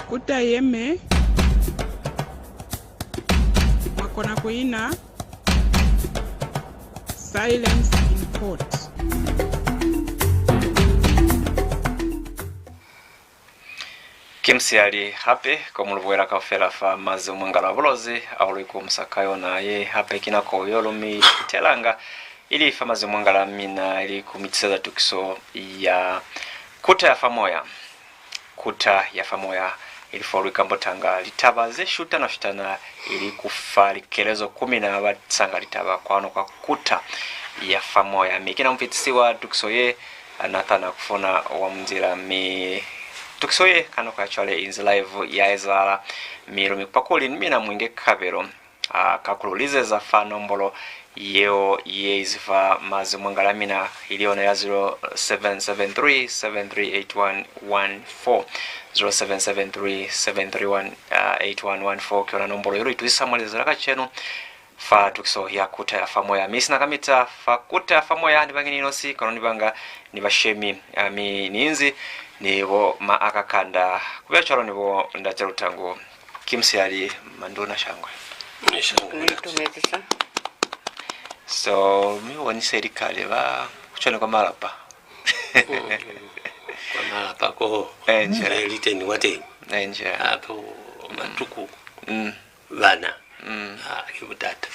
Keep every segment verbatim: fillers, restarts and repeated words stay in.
Kuta ye me, mwa kona ku ina. Silence in court. Ki musihali hape ko mu lu buhela kaufela fa mazimumwangala a Bulozi ao lu ikumusa ka yona. Ye hape ki nako yo lu mi itelanga ili fa mazimumwangala a mina, ili ku mi tiseza tukiso ya Kuta ya fa Moya. Kuta ya fa Moya, ili fo lu ikambotanga litaba ze shutana-shutana, ili ku fa likelezo ku mina ba tisanga litaba kwanu kwa Kuta ya fa Moya. Mi ki na mufitisi wa tukiso ye, Nathan Akufuna wa Munzila, mi tukiso ye ka nako ya cwale i inzi live ya ezahala, mi lu mi kupa kuli ni mina mu inge kabelo, a, ka ku lu lizeza fa nombolo yeo ye izi fa mazimumwangala a mina, ili yona ya zero seven seven three, seven three eight one one four, zero seven seven three, seven three one, eight one one four. Ki yona nombolo ye lu itusisa mwa lizazi la kacenu fa tukiso ya Kuta ya fa Moya. Mi sina kamita fa Kuta ya fa Moya ni bangi ni nosi, kono ni banga ni bashemi, a, mi ni inzi ni bo ma Akakanda, ku be cwalo ni bo ndate Lutangu. Ki musihali manduna, shangwe. Ni shangwe. Ni itumezi sa. So, mi bonise likale ba ku cwani kwa malapa. Mm. Kwa malapa ko. Enje. Ze liteni kwa teni. Enje. Apo matuku. Mm. Bana. Mm. Ah, ki butata.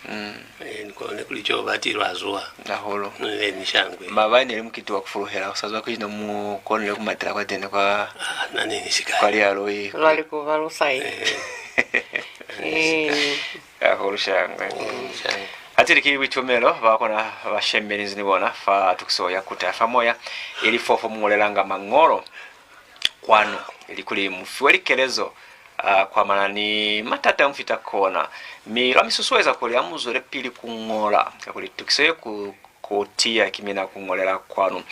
Mm. Eh, ni kone kuli co bati lwa zuha. Hahulu. Eh, ni shangwe. Maabani ne li mukiti wa ku fuluhela, ku sa zwa kuli ne mu konile ku matela kwateni kwa, ah, na ne ni si ka kwa lialoi. Lwa li ku ba lu sa yi. Eh. Eh. Hahulu shangwe. Mm, shangwe. Hatili ki buitumelo bwa kona bashemi be ni inzi ni bona fa tukiso ya Kuta ya fa Moya, ili fo, fo mu ñolelanga mañolo kwanu, ili kuli mu fiwe likelezo, ah, ku amana ni matata a mu fita kona. Mi lwa mi susueza kuli a mu zwelepili ku ñola, kakuli tukiso ye ku, ku tiya ki mina ku ñolela kwanu.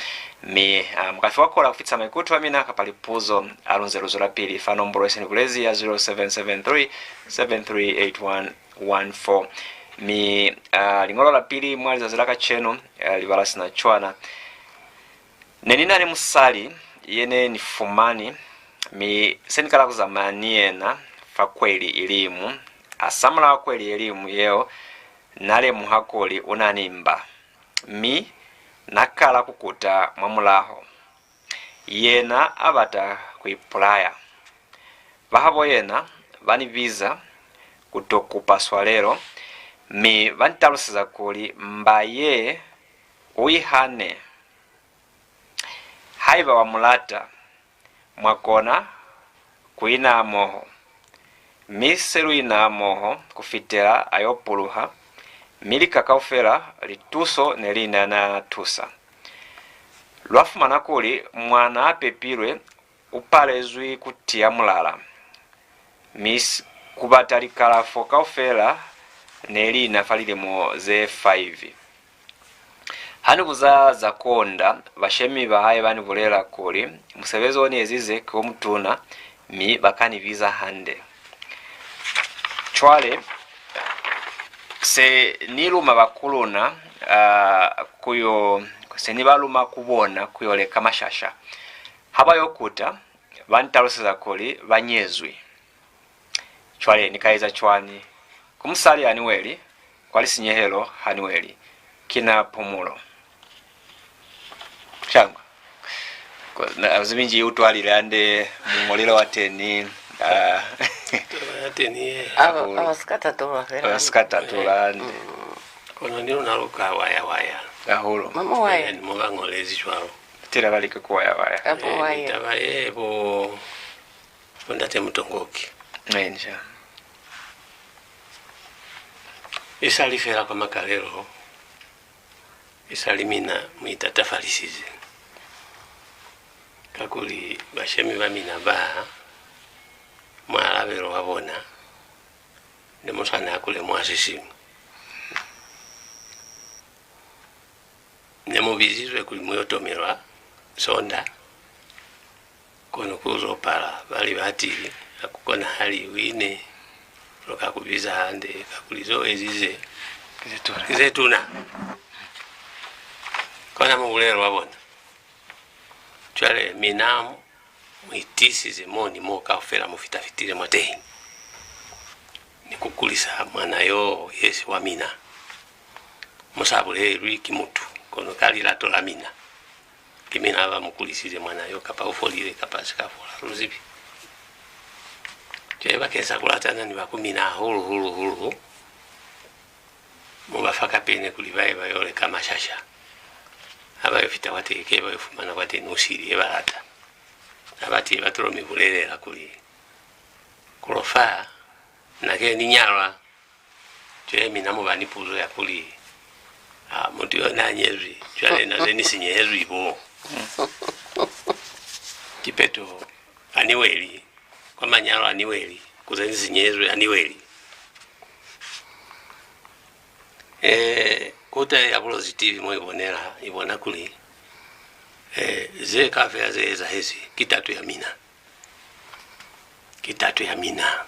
Mi, ah, mu ka fiwa kola ku fitisa maikuto a mina kapa lipuzo, ha lu nze lu zwelapili fa nombolo ye se ni bulezi ya zero seven seven three, seven three eight one one four. Mi, ah, liñolo la pili mwa lizazi la kacenu, ah, li bala sina cwana. Ne ni na ni musali ye ne ni fumani, mi se ni kala ku zamaya ni yena fa kweli iliñwi. Hasamulaho kweli iliñwi yeo, na lemuha kuli u na ni mba, mi na kala ku kuta mwamulaho. Yena a bata ku ipulaya. Bahabo yena ba ni biza ku to kupa swalelo, mi ba ni taluseza kuli mba ye u i hane. Haiba wa mu lata, mwa kona ku ina hamoho. Mi se lu ina hamoho ku fitela a yo puluha, mi lika kaufela, lituso ne li na, na tusa. Lwa fumana kuli mwana a pepilwe u palezwi ku tiya mulala, mi s-, ku bata likalafo kaufela ne li na fa lilimo ze five. Ha ni buza za konda, bashemi ba hae ba ni bulela kuli musebezi o ni ezize ki o mutuna, mi ba ka ni biza hande. Cwale, se ni luma bakuluna, ah, ku yo, se ni ba luma ku bona ku yo leka mashasha. Ha ba yo kuta, ba ni taluseza kuli ba nyezwi. Cwale ni ka eza cwañi? Ku musali ha ni weli, kwa lisinyehelo ha ni weli. Ki na pumulo. Shangwe. Ko, na, ha u zibi nji i utwalile hande muñolelo wa teñi, ah. Taba ya teñi ye. Aba, hahulu. Aba si ka tatulwa fela. Aba si ka tatulwa hande. Mm. Kono ni luna lu ka waya-waya. Hahulu. Mama waya. Ni mo ba ñolezi cwalo. Tela ba like ku waya-waya. Aba waya. Eh, ni taba ye bo, bo ndate Mutongoki. Enja. Isali fela kwa makalelo, isali mina mu itatafalisize, kakuli bashemi ba mina ba, mualabelo wa bona, ne mu swanela ku lemuha se siñwi. Ne mu bizizwe kuli mu yo tomelwa sonda, kono ku zo pala, ba li, batili, ha ku konahali u ine, lu ka ku biza hande, kakuli ze u ezize ki ze tuna. Ki ze tuna. Kona mubulelo wa bona. Cwale, mina, Mu itiisize mo ni mo kaufela mu fita-fitile mwateñi, ni ku kulisa mwana yo ye si wa mina. Mu sa bulelwi ki mutu, kono ka lilato la mina. Ki mina ba mu kulisize mwana yo, kapa u folile, kapa a si ka fola, ha lu zibi. Cwale bakeñisa ku latana ni ba ku mina hahulu-hulu-hulu, mu ba fa kapene kuli ba ye ba yo leka mashasha. Ha ba yo fita kwateni, ke ba yo fumana kwateni u sili ye ba lata. Ha ba tiile ba tilo mi bulelela kuli, "Kulo fa, na ke ni nyalwa." Cwale mina mu ba ni puzo ya kuli, "Ah, mutu yo na nyezwi, cwale na ze ni sinyehezwi bo." Kipeto, ha ni weli. Kwa manyalo ha ni weli, ku ze ni sinyehezwi ha ni weli. Eh, kuta ye ya Bulozi T V mo i bonela, i bona kuli, eh, ze kaufela ze ezahezi ki tato ya mina. Ki tato ya mina.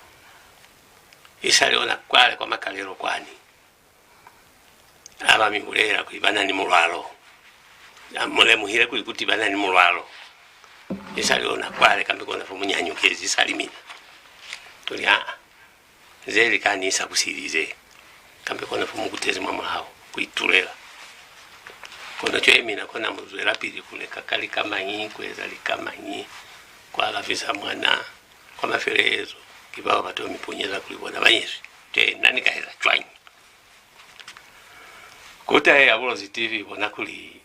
I sa li ona kwale kwa makalelo kwani. Ha ba mi bulelela kuli ba na ni mulwalo. Ha mu lemuhile kuli kuti ba na ni mulwalo. I sa li ona kwale kambe kona fo mu nyanyukezi, i sa li mina. Tuli, aa, ze li ka ni isa ku sili ze. Kambe kona fo mu kutezi mwa mulao, ku itulela. Kono cwale mina kona mu zwelapili ku leka ka lika mañi, ku eza lika mañi, ku alafisa mwana. Kwa mafelelezo, ki bao ba to mi punyeza kuli bona ba nyezwi. Cwale na ni ka eza cwañi? Kuta ye ya Bulozi T V i bona kuli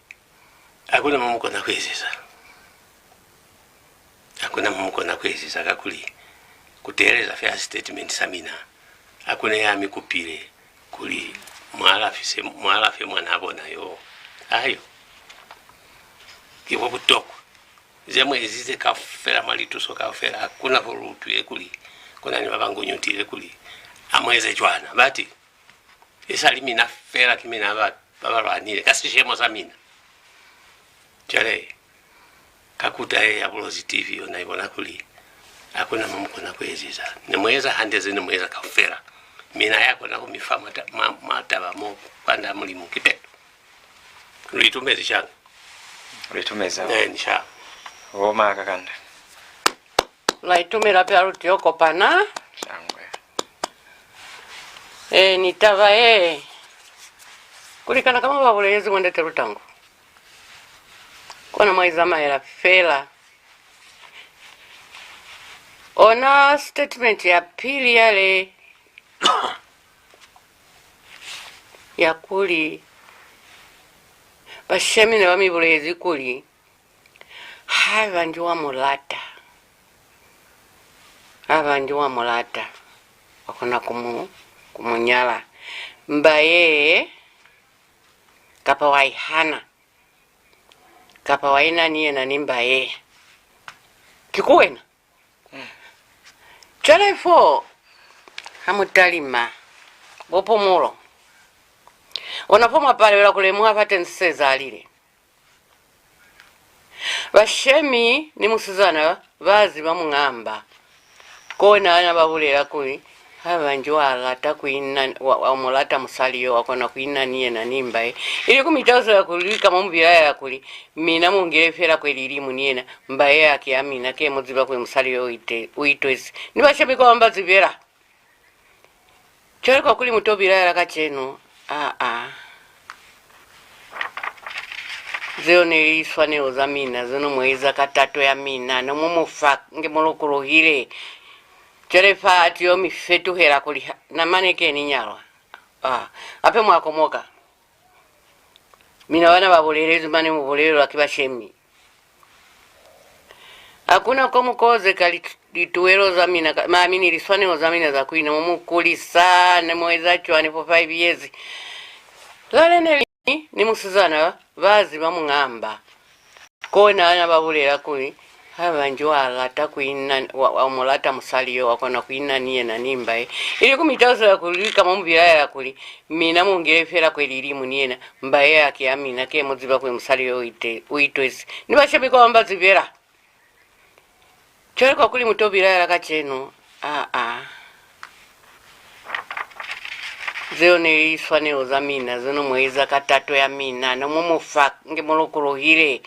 ha ku na mo mu kona ku ezeza. Ha ku na mo mu kona ku ezeza, kakuli ku teeleza fela sitatimenti sa mina, ha ku na ya mi kupile kuli mu alafise, mu alafe mwanaa bona yo. Ayo, ki kwa butokwa. Ze mu ezize kaufela, mwa lituso kaufela, ha ku na fo lu utwile kuli ku na ni ba ba ngunyutile kuli ha mu eze cwana. Bati, i sa li mina fela, ki mina ba, ba ba lwanile ka sishemo sa mina. Cwale, ka kuta ye ya Bulozi T V yona i bona kuli ha ku na mo mu kona ku ezeza. Ne mu eza hande ze ne mu eza kaufela. Mina ya kona ku mi fa mwa ta-, mwa, mwa taba mo kwanda Mulimu kipeto. Lu itumezi shangwe. Lu itumezi. Eh, ni sha. Bo ma kakande. Lwa itumela pea lu tiyo kopana. Shangwe. Eh, ni taba ye. Ku likana ka mo ba bulelezi bo ndate Lutangu, kona mwa izamaela fela. Ona statement ya pili yale ya kuli bashemi ne ba mi bulezi kuli, haiba nji wa mu lata, haiba nji wa mu lata, wa kona ku mu, ku mu nyala. Mba ye, kapa wa i hana, kapa wa ina ni yena ni mba ye. Ki ku wena. Cwale fo, ha mu talima bo Pumulo, ona fo mwa palelwa ku lemuha fateñi se si ezahalile. Bashemi ni musizana ba ziba muñ'a mba. Kona ha na ba bulela kuli, haiba nji wa lata ku ina, wa, wa mu lata musali yo, wa kona ku ina ni yena ni mba ye. Ili ku mi taluseza kuli, lika mo mu bilaela kuli, mina mu ngile fela kweli iliñwi ni yena, mba ye haki ya mina, ke mu ziba kuli musali yo u ite-, u itwezi. Ni bashemi kwa ba zibela. Cwale kwa kuli mu to bilaela kacenu, aa. Zeo ne li liswanelo za mina, ze no mu eza ka tato ya mina, no mu mu fa nge mu lokolohile. Cwale fa a tiyo mi fetuhela kuli ha, na mane ke ni nyalwa. Aa, hape mwa komoka. Mina bana ba bulelezwi mane mu bulelelwa ki bashemi. Hakuna ko mu kozeka lit-, lituwelo za mina, ka, mami ni liswanelo za mina za ku ina mo mu kulisa, ne mu eza cwani for five years. Lale ne li ni musizana ba ziba muñ'a mba. Kona ha na ba bulela kuli, haiba nji wa lata ku ina, wa, wa mu lata musali yo, wa kona ku ina ni yena ni mba ye. Ili ku mi taluseza kuli, lika mo mu bilaela kuli, mina mu ngile fela kweli iliñwi ni yena, mba ye haki ya mina, ke mu ziba kuli musali yo u ite-, u itwezi. Ni bashemi kwa ba zibela. Cwale kwa kuli mu to bilaela kacenu, aa. Zeo ne li liswanelo za mina, ze no mu eza ka tato ya mina, no mu mu fa nge mu lokolohile.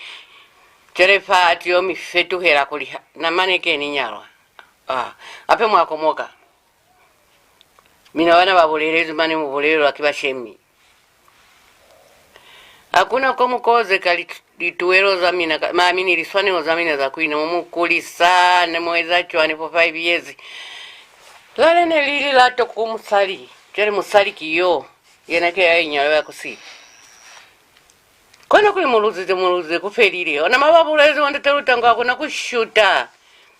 Cwale fa ati yo mi fetuhela kuli, ha, na mane ke ni nyalwa. Ah, hape mwa komoka. Mina bana ba bulelezwi mane mu bulelelwa ki bashemi. Hakuna ko mu kozeka li-, lituwelo za mina, ka, mami ni liswanelo za mina za kuina, mo mu kulisa, ne mu eza cwani for five years. Lale ne li lilato ku musali, cwale musali ki yo, yena ke ya inyalo ya kusili. Kona kuli mu luzize, mu luzize, ku felile. Ona mababulezi wa ndate Lutangu hakuna ku shuta.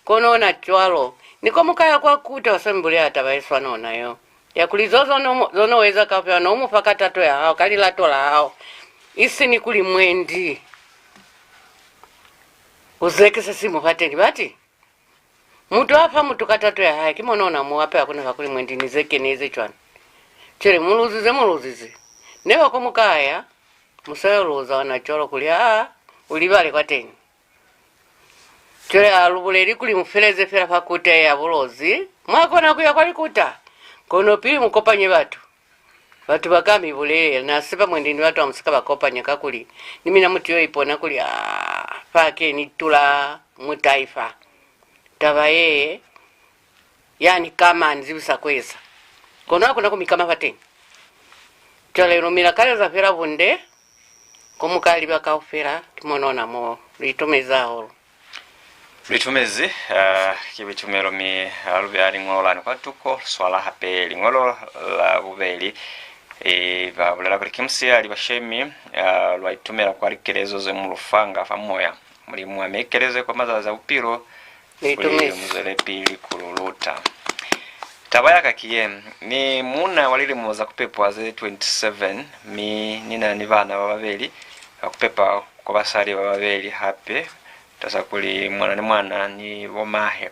Kono ona cwalo. Ni ko mu ka ya kwa kuta, wa sa mi bulela taba ye swana ona yo. Ya kuli zo, zo no, zo no eza kaufela, no mu fa ka tato ya hao, ka lilato la hao. Isi ni kuli mwendi u zeke se si mu fateni. Bati, mutu a fa mutu ka tato ya hae, ki mona ona mu ape, hakuna kakuli mwendi ni zeke ni eze cwani. Cwale mu luzize, mu luzize. Neba ko mu ka ya, mu sa yo luza ona cwalo kuli, aa, u libale kwateñi. Cwale ha lu buleli kuli mu feleze fela fa kuta ye ya Bulozi, mwa kona ku ya kwa likuta. Kono pili mu kopanye batu. Batu ba ka mi bulelela, na sepa mwendi ni batu ha mu si ka ba kopanya, kakuli ni mina mu tiyo ipona kuli, aa, fa ke ni tula mutai fa. Taba ye ya ni kama, ni zibisa ku eza. Kono hakuna ku mi kama fateñi. Cwale lu mi lakaleza fela bunde, ko mu ka liba kaufela, ki mona ona mo. Lu itumezi hahulu. Lu itumezi, ah, ki buitumelo, mi, ah, lu beya liñolo lani kwa tuko, lu swala hape liñolo la bubeli. E, ba bulela kuli, ki musihali bashemi, ah, lwa itumela kwa likelezo ze mu lu fanga fa moya. Mulimu a mi ekeleze kwa mazazi a bupilo, kuli mu zwelepili ku lu luta. Taba ya ka ki ye, ni muuna wa lilimo za ku pepwa ze twenty-seven, mi ni na ni bana ba babeli ba ku pepa kwa basali ba babeli hape, talusa kuli mwana ni mwana ni bo mahe.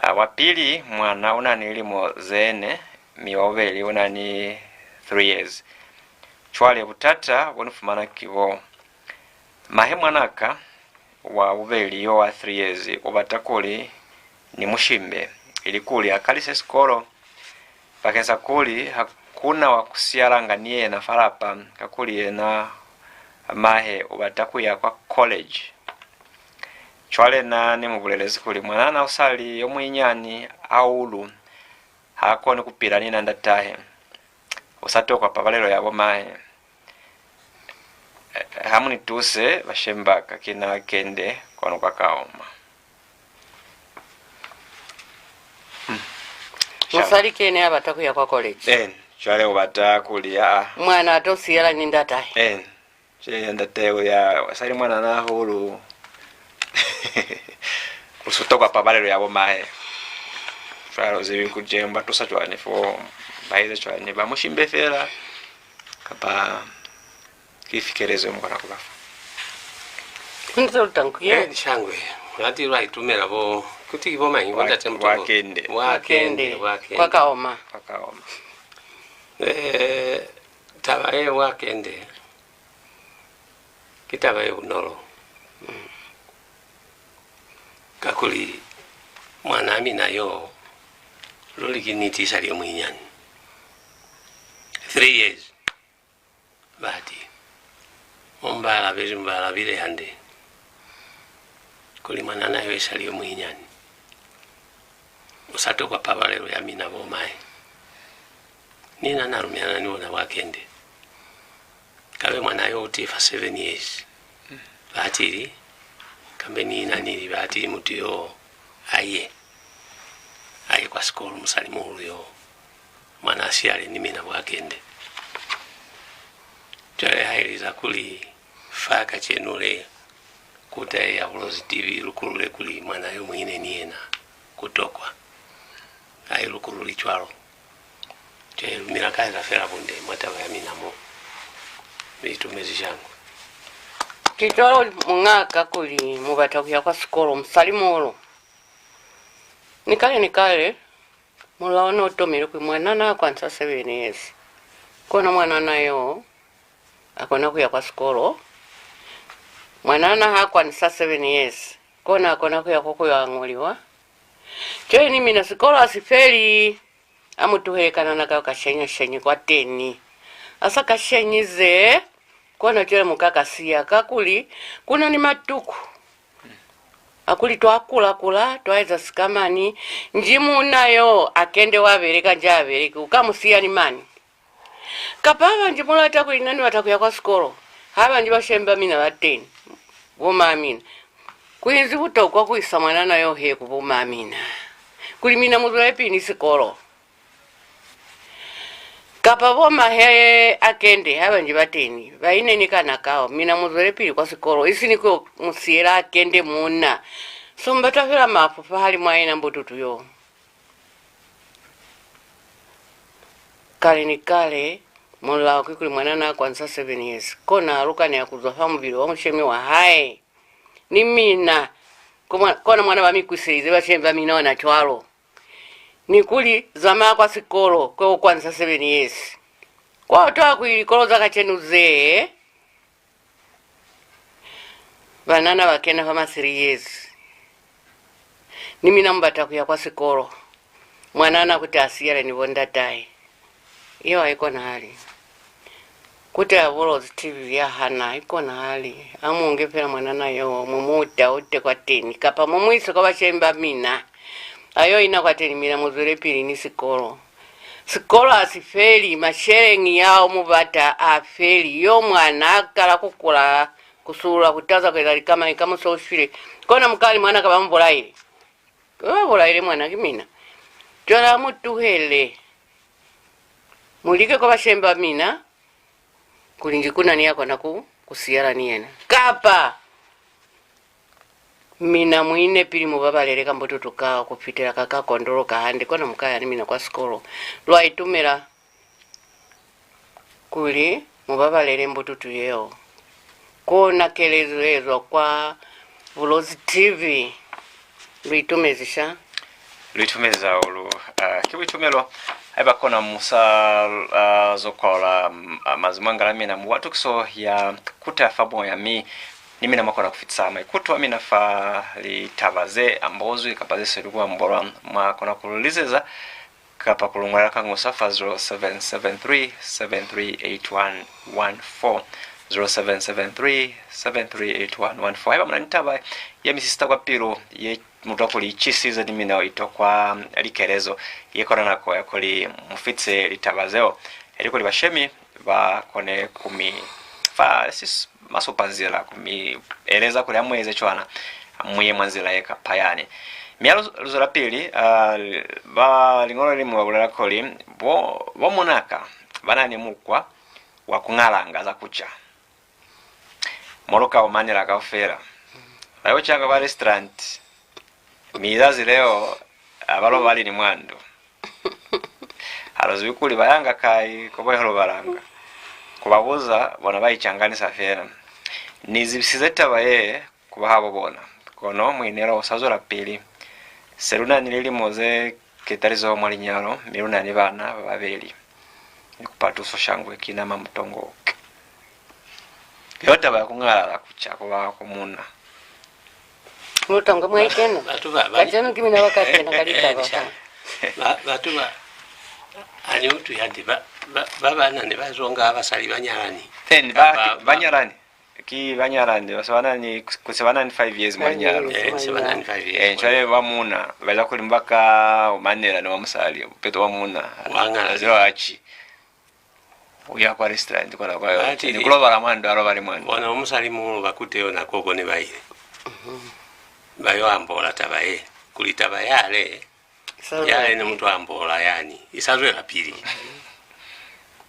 Ah, wa pili, mwana u na ni lilimo ze ne, mi wa bubeli u na ni three years. Cwale butata bo ni fumana ki bo, mahe mwanaka wa bubeli yo wa three years u bata kuli ni mu shimbe, ilikuli a kalise sikolo, bakeñisa kuli ha ku na wa ku siyalanga ni yena fa lapa, kakuli yena mahe u bata ku ya kwa college. Cwale na ne mu bulelezi kuli mwanana u sa li yo munyinyani hahulu, ha koni ku pila ni na ndatahe. U sa tokwa pabalelo ya bo mahe. Eh, ha mu ni tuse, bashemi ba ka, ki na Kende, kwanu kwa Kaoma. Mm. Musali ki yena ya bata ku ya kwa college. Eh, cwale u bata kuli, aa, mwana a to siyala ni ndatahe. Eh, cwale ndate u ya, u sa li mwanana hahulu. U sa tokwa pabalelo ya bo mahe. Cwale u zibi kuli ba tusa cwañi fo, ba eze cwañi, ba mu shimbe fela. Kapa ki ifi kelezo ye mu kona ku ba fa? Nze Lutangu ye. Eh, ni shangwe. Lati lwa itumela bo, kuti ki bo mañi, bo ndate Mutobo? Bwa Kende. Bwa Kende, Bwa Kende. Kwa Kaoma. Kwa Kaoma. Eh, taba ye Bwa Kende, ki taba ye bunolo. Kakuli mwanaa mina yo, luli ki niti, i sa li yo munyinyani. Three years. Bati, mo mu ba alabezi, mu ba alabile hande, kuli mwanana yo i sa li yo munyinyani. U sa tokwa pabalelo ya mina bo mahe. Ni na na lumelana ni bona Bwa Kende. Kabe mwana yo u tifa seven years. Batili, kambe ni na ni li batili mutu yo a ye. A ye kwa sikolo musali muhulu yo. Mwana a siyale ni mina Bwa Kende. Cwale ha eleza kuli fa kacenu le, kuta ye ya Bulozi T V i lukulule kuli mwana yo mu ine ni yena ku tokwa. Ha i lukululi cwalo. Cwale lu mi lakaleza fela bunde mwa taba ya mina mo. Mi itumezi shangwe. Ki cwalo muñaka kuli mu bata ku ya kwa sikolo, musali muhulu. Ni kale ni kale, mulao no tomile kuli mwanana ha kwanisa seven years, kono mwanana yo a kona ku ya kwa sikolo. Mwanana ha kwanisa seven years, kona a kona ku ya ko ku yo añoliwa. Cwale ni mina sikolo ha si feli. A mu tuhele kanana ka ka shenya-shenye kwateni. A sa ka shenyize, kona cwale mu ka ka siya, kakuli ku na ni matuku. Akuli twa kula-kula, twa eza sikamañi, nji muuna yo Akende wa beleka, nji a beleki, u ka mu siya ni mañi? Kapa ha ba nji mu lata kuli na ni bata ku ya kwa sikolo, ha ba nji bashemi ba mina ba teñi, bo maa mina, ku inzi butokwa ku isa mwanana yo he ku bo maa mina, kuli mina mu zwelepili ni sikolo. Kapa bo mahe Akende ha ba nji ba teñi, ba ine ni kana kao, mina mu zwelepili kwa sikolo, isiñi ku yo mu siyela Akende muuna. Sumbata fela mafu fahalimu a yena mbututu yo. Kale ni kale, mulao kikuli mwanana a kwanisa seven years, kona a lukaneha ku zwa fa mubili wa mushemi wa hae. Ni mina, ko mwa-, kona mwana ba mi kwiselize bashemi ba mina ona cwalo. Ni kuli, zamaya kwa sikolo, kwe u kwanisa seven years. Kwa utwa kuli likolo za kacenu ze, banana ba kena fa ma three years. Ni mina mu bata ku ya kwa sikolo. Mwanana kuti a siyale ni bo ndatahe. Yeo ha i konahali. Kuti a Bulozi T V ya hana, ha i konahali. A mu nge fela mwanana yo, mu mu utaute kwateñi, kapa mu mu ise kwa bashemi ba mina. A yo ina kwateñi, mina mu zwelepili ni sikolo. Sikolo ha si feli, masheleñi ao mu bata a feli. Yo mwana a kala ku kula, ku sulula, ku taza, ku eza lika mañi, kamuso u shwile. Kona mu kali mwana ka ba mu bulaile. Ba bulaile mwana ki mina. Cwale ha mu tuhele. Mu like kwa bashemi ba mina, kuli nji ku na ni ya kona ku, ku siyala ni yena. Kapa mina mu ine pili mu babalele kambututu kao ku fitela ka ka kondoloka hande, kona mu ka ya ni mina kwa sikolo. Lwa itumela kuli mu babalele mbututu yeo. Kona kelezo ye zwa kwa Bulozi T V. Lu itumezi sha. Lu itumezi hahulu. Ah, ki buitumelo. Haiba kona mu sa, ah, zo kwalula, mm, ah, mazimwangala a mina, mu bwa tukiso ya Kuta fa Moya, mi ni mina mwa kona ku fitisa maikuto a mina fa litaba ze ambozwi kapa ze sweli ku ambolwa. Mwa kona ku lu lizeza kapa ku lu ñolela ka ñusa fa zero seven seven three, seven three eight one one four, zero seven seven three, seven three eight one one four. Haiba mu na ni taba ye mi sisita kwa pilu, ye mu utwa kuli i cisize ni mina i tokwa likelezo, ye kona nako ya kuli mu fitise litaba zeo, ili kuli bashemi ba kone ku mi fa sis-, masupanzila, ku mi eleza kuli ha mu eze cwana, mu ye mwa nzila ye kapa yani. Mi ha lu, lu zwelapili, ah, ba liñolo le liñwi ba bulela kuli, bo, bo munaka ba na ni mukwa wa ku ñalanga za ku ca. Mo lu ka omanela kaufela. Ba yo canga kwa restaurant. Mi zazi leo, ha ba lobali ni mwa ndu. Ha lu zibi kuli ba yanga kai ko ba yo lobalanga. Ku ba buza, bona ba icanganisa fela. Ni zibisize taba ye ku bahabo bona. Kono muinelo u sa zwelapili. Se lu na ni lilimo ze ketalizoho mwa linyalo, mi lu na ni bana ba babeli. Ni kupa tuso shangwe, ki na Mamutongo. Ki yo taba ya ku ñalala ku ca ku ba ku muuna. Mutongo mwa ikena. Batu ba, ba, kacenu ki mina ba ka kena ka litaba ka. Ba, batu ba, ha ni utwi hande, ba, ba, ba bana ne ba zonga basali ba nyalani. Then ba, ba, ba nyalani. Ki ba nyalani, ba se ba na ni, ku se ba na ni five years mwa linyalo. Eh, se ba na ni five years. Eh, cwale ba muuna, ba eza kuli ba ka omanela ni wa musali, peto wa muuna. Wa ñala. Zelo achi. U ya kwa restaurant kona kwa yo. Ni ku lobala mwa ndu, a lobale mwa ndu. Bona musali muhulu ba kute yona koko ne ba ile. Ba yo ambola taba ye. Kuli taba yale, yale ne mutu ambola yani, i sa zwelapili.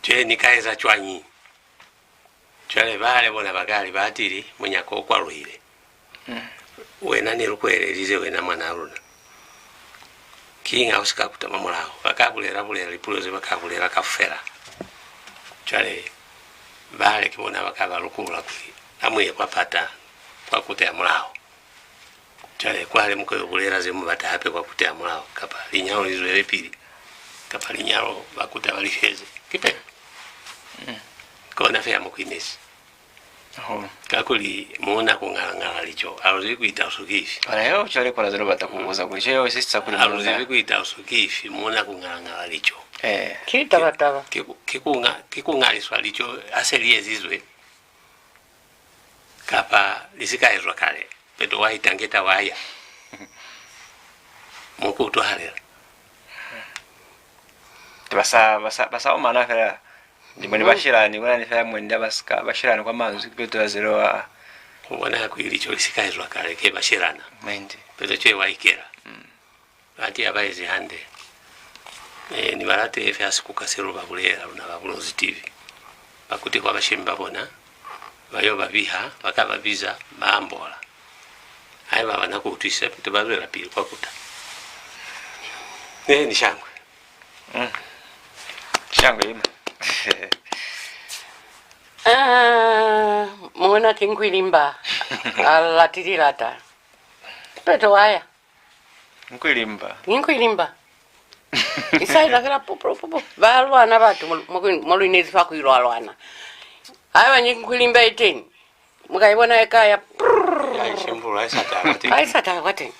Cwale ni ka eza cwañi? Cwale bale bona ba ka li, batili, munyako u kwaluhile. Wena ne lu ku elelize wena, mwanaa luna. Kiñi ha u si ka kuta mwa mulaho? Ba ka bulela, bulela lipulo ze ba ka bulela kaufela. Cwale, bale ki bona ba ka ba lukulula kuli, ha mu ye kwa pata, kwa kuta ya mulaho. Cwale, kwale mu ka yo bulela ze mu bata hape kwa kuta ya mulaho, kapa linyalo li zwelepili, kapa linyalo ba kuta ba li feze. Ki pena. Kona fela mo ku inezi. Kakuli muuna ku ñala-ñala lico, ha lu zibi kuli tauso ki ifi. Ona yeo cwale kona ze lu bata ku buza kuli, ceo se sisa kuli muuna. Ha lu zibi kuli tauso ki ifi, muuna ku ñala-ñala lico. Eh. Ki taba-taba. Ki ku, ki ku ña, ki ku ñaliswa lico ha se li ezizwe, kapa li si ka ezwa kale. peto wa itangeta wa ya. Mo ku utwahalela. Ba sa, ba sa, ba sa omana fela. Ni mwendi ba shelani, ku na ni fela mwendi ba si ka, ba shelani kwa manzwi, kipeto ya zero a. Ku bona kuli lico li si ka ezwa kale, ke ba shelana. Mwendi. Peto cwe wa ikela. Bati ha ba ezi hande. Eh, ni ba late fe ha sikuka se lu ba bulela luna ba Bulozi T V. Ba kute kwa bashemi ba bona, ba yo ba biha, ba ka ba biza, ba ambola. Haiba ba na ku utwisisa, peto ba zwelapili kwa kuta. Eh, ni shangwe. Mm. Shangwe ima. Ah, mona ki Nkwilimba. A lati lilata. Peto wa ya. Nkwilimba. Ni Nkwilimba. Isaila fela pupu, pupu. Ba lwana batu mo, mo, mo lu inezi fa ku ilwa lwana. Haiba ni Nkwilimba i teñi, mu ka i bona i ka ya, prrrr. Ya ishimbulula, ha i sa taha kwateñi. Ha i sa taha kwateñi.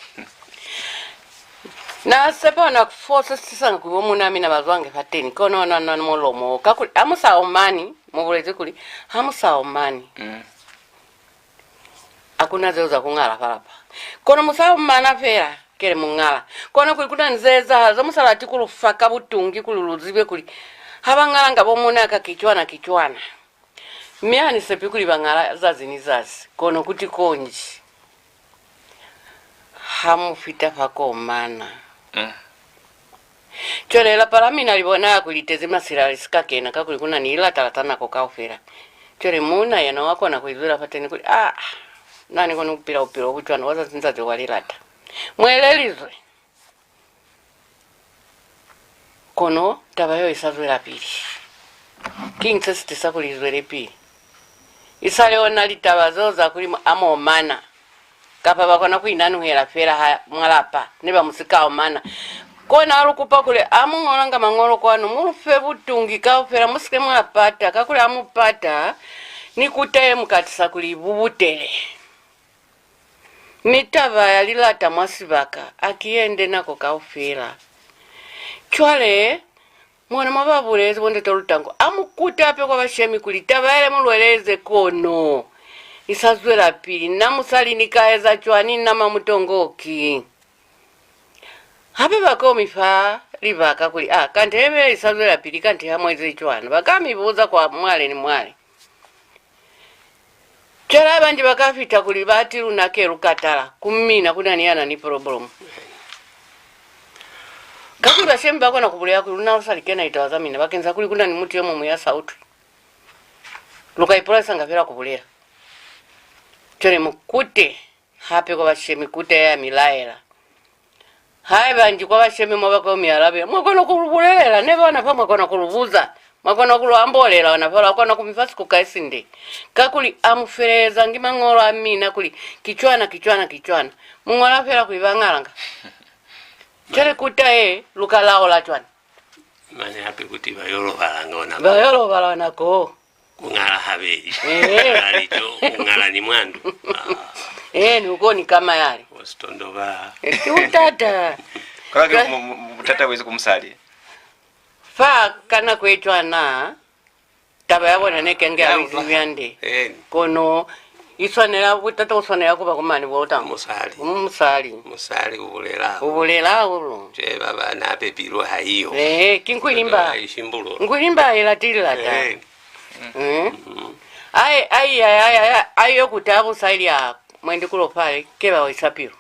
Na sepa na fo se sisanga kuli bo muuna mina ba zwange fateñi, kono na, na mulomo, kakuli ha mu sa omani, mu bulezi kuli, ha mu sa omani. Mm. Ha ku na zeo za ku ñala fa lapa. Kono mu sa omana fela, kele mu ñala. Kono kuli ku na ni ze ezahala ze mu sa lati ku lu fa ka butungi kuli lu zibe kuli ha ba ñalanga bo muuna ka ki cwana, ki cwana. Mi ha ni sepi kuli ba ñala zazi ni zazi, kono kuti konji ha mu fita fa ku omana. Mm. Cwale lapa la mina li bonahala kuli li tezi masila li si ka kena, kakuli ku na ni lilata-lata nako kaufela. Cwale muuna yena wa kona ku izwela fateni kuli, "Ah, na ni koni ku pila bupilo bo bu cwana bwa zazi ni zazi bwa lilata." Mu elelizwe. Kono taba yeo i sa zwelapili. Kiñi se si tisa kuli i zwelepili? I sa li ona litaba zeo za kuli mu, ha mu omana, kapa ba kona ku inanuhela fela ha mwa lapa ne ba mu si ka omana. Kona ha lu kupa kuli, ha mu ñolanga mañolo kwanu, mu lu fe butungi kaufela, mu si ke mwa pata, kakuli ha mu pata, ni kuta ye mu ka tisa kuli i bubutele. Mi taba ya lilata mwa sibaka ha ki ye nde nako kaufela. Cwale, mona mwa ba bulezi bo ndate Lutango, ha mu kute hape kwa bashemi kuli taba yale mu lu eleze kono i sa zwelapili. Na musali ni ka eza cwañi, na Mamutongoki? Hape ba ko mi fa libaka kuli, "Ah, kanti haiba i sa zwelapili, kanti ha mu ezi cwana?" Ba ka mi buza kwa mwale ni mwale. Cwale ha banji ba ka fita kuli ba ti, "Luna ke lu katala, ku mina ku na ni ya na ni problem." Kakuli bashemi ba kona ku bulela kuli, "Luna lu sa li kena litaba za mina, bakeñisa kuli ku na ni mutu yo muñwi ya sa utwi. Lu ka ipulaisanga fela ku bulela." Cwale mu kute hape kwa bashemi, kute ya mi laela. Haiba nji kwa bashemi mwa baka yo mi alabela, mwa kona ku lu bulelela, neba ona fa mwa kona ku lu buza, mwa kona ku lu ambolela ona fa, lwa kona ku mi fa sikuka isinde. Kakuli ha mu felelezangi mañolo a mina kuli, "Ki cwana, ki cwana, ki cwana." Mu ñola fela kuli ba ñalanga. Cwale kuta ye, lu ka laola cwañi? Mane hape kuti ba yo lobalanga ona. Ba yo lobala ona ko. Ku ñala habeli. Eh. Ku ñala lico, ku ñala ni mwa ndu. Ah. Eh, ni uko ni kama yale. Wa sitondoba. Eh, ki butata. Kono ki mu-, mu-, butata bwezi ku musali. Fa ka nako ye cwana, taba ya bona ne kenge ya, ya butuhi hande. Eh. Kono i swanela, butata bu swanela ku ba ku mani bo Lutango? Musali. Ku musali. Musali u bulela hahulu. U bulela hahulu. Cwale ba ba na pepilwe ha iyo. Eh, ki Nkwilimba. Ba ishimbulula. Nkwilimba ha i lati lilata. Eh. Mm. Ai, ai, ai, ai, ai, ai, yo kuta busa ili ya mwendi kulo fale, ke ba wisa pilu.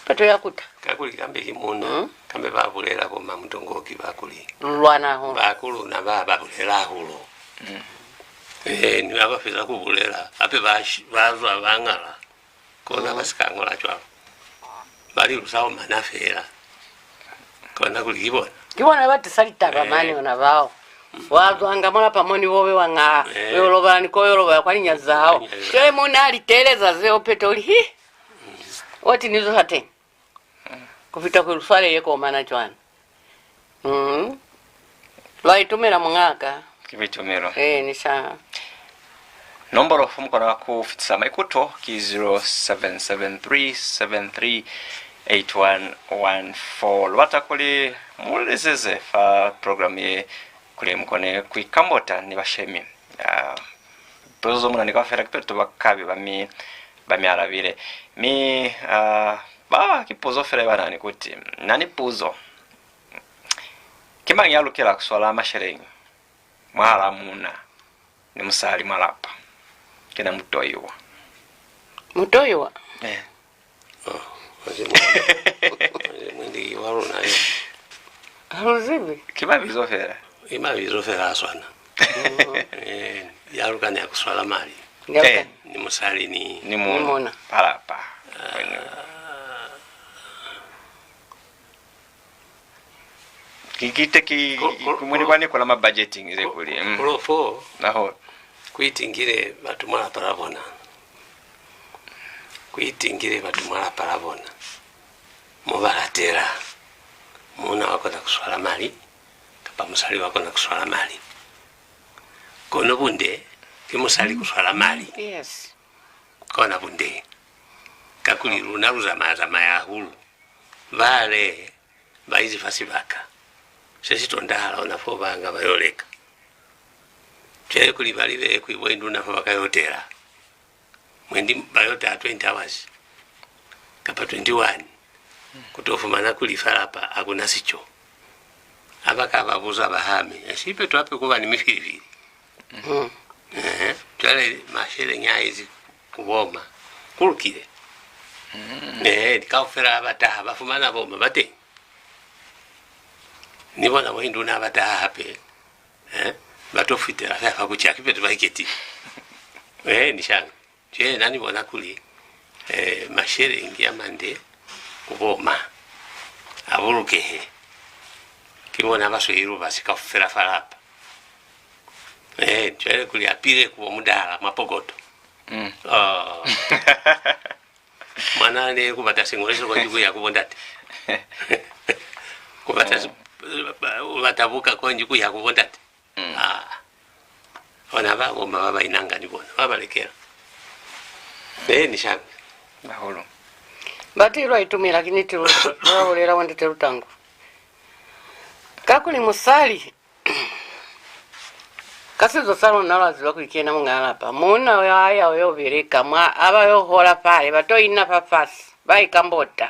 Peto ya kuta. Kakuli kambe ki muuna, mm, kambe ba bulela bo Mamutongoki ba kuli, "Lu lwana hahulu. Ba ku luna ba, ba bulela hahulu." Mm. Eh, ni ha ba feza ku bulela, hape ba shi-, ba zwa ba ñala. Kona ba si ka ñola cwalo. Ba li, "Lu sa omana fela." Kona kuli ki bona. Ki bona ba tisa litaba, eh, mane ona bao. Wa zwanga mwa lapa mo ni bobe wa ñala. Eh. U yo lobala ni ko u yo lobala kwa linyazi za hao. Kwa linyazi za hao. Cwale muuna a li teeleza zeo, peto u li, "Hi! Oti ni zwe fateñi. Ku fita kuli lu swale ye ku omana cwana." Mm. Lwa itumela, muñaka. Ki buitumelo. Eeni, sha. Nombolo fo mu kona ku fitisa maikuto ki zero seven seven three seven three eight one one four. Lu bata kuli mu lizeze fa program ye kuli mu kone ku ikambota ni bashemi. Ah, lipuzo zo mu na ni kaufela kipeto ba kabe ba mi ba mi alabile. Mi, ah, ba, ki puzo fela ba na ni kuti, na ni puzo. Ki mañi ya lukela ku swala masheleñi mwahalaa muuna ni musali mwa lapa? Ki na mutoiwa. Mutoiwa? Eh. Oh, mwendi, mwendi wa luna yo. Ha lu zibi. Ki mabizo fela. Ki mabizo fela a swana. Eh, ya lukana ya ku swala mali. Ya lukana. Eh, ni musali ni, ni muuna. Ni muuna. Pa lapa. Ah. Ki, ki te ki, ku, ku, ku, mwendi ku, kwa ni kola ma budgeting ze kuli, mm. Ku lo fo. Naho. Ku itingile batu mwa lapa la bona. Ku itingile batu mwa lapa la bona. Mo ba latela. Muuna wa kona ku swala mali, kapa musali wa kona ku swala mali. Kono bunde, ki musali ku swala mali. Yes. Kona bunde. Kakuli luna lu zamaya, zamaya hahulu. Bale ba izi fa sibaka se si tondahala ona fo ba nga ba yo leka. Cwale kuli ba libele kuli bo induna fo ba ka yo tela. Mwendi ba yo taha twenty hours kapa twenty-one, ku to fumana kuli fa lapa ha ku na sico. Ha ba ka ba buza bahame, sipeto hape ku ba ni mifilifili. Mm. Ehe. Cwale masheleñi a izi ku boma, ku lukile. Mm. Ehe, kaufela ha ba taha, ba fumana boma ba teñi. Ni bona bo induna ha ba taha hape, eh, ba to fitela fela fa ku ca, kipeto ba iketile. Eh, ni shangwe. Cwale na ni bona kuli, eh, masheleñi a mande ku boma a bulukehe. Ki bona ba sweli lubasi kaufela fa lapa. Eh, cwale kuli a pile ku bo mudala mwa pokoto. Mm. Oh. Mwana ne ku bata siñoliso konji ku ya ku bo ndate. Ku bata si-, ku bata buka konji ku ya ku bo ndate. Mm. Ah. Ona ba boma ba ba inanga ni bona, ba ba lekela. Eh, ni shangwe. Bahulu. Bati lwa itumela, ki niti lu, lwa bulela wa ndate Lutangu. Kakuli musali, ka sizo sa luna lwa ziba kuli ki yena muñ'a lapa. Muuna u ya, ya yo beleka, mwa, a ba yo hola fale, ba to ina fafasi, ba ikambota.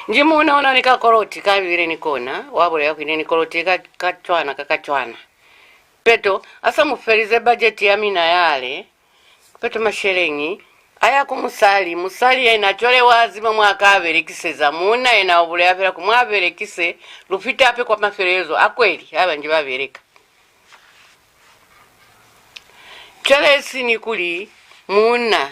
Nji muuna u na ni kakoloti ka bile ni kona, wa bulela kuli ne ni koloti ka, ka cwana, ka, ka cwana. Peto, a sa mu felize bajeti ya mina yale, peto masheleñi a ya ku musali. Musali yena cwale wa ziba mwa ka belekiseza. Muuna yena u bulela fela kuli mwa belekise, lu fite hape kwa mafelelezo a kweli, haiba nji ba beleka. Cwale esi ni kuli muuna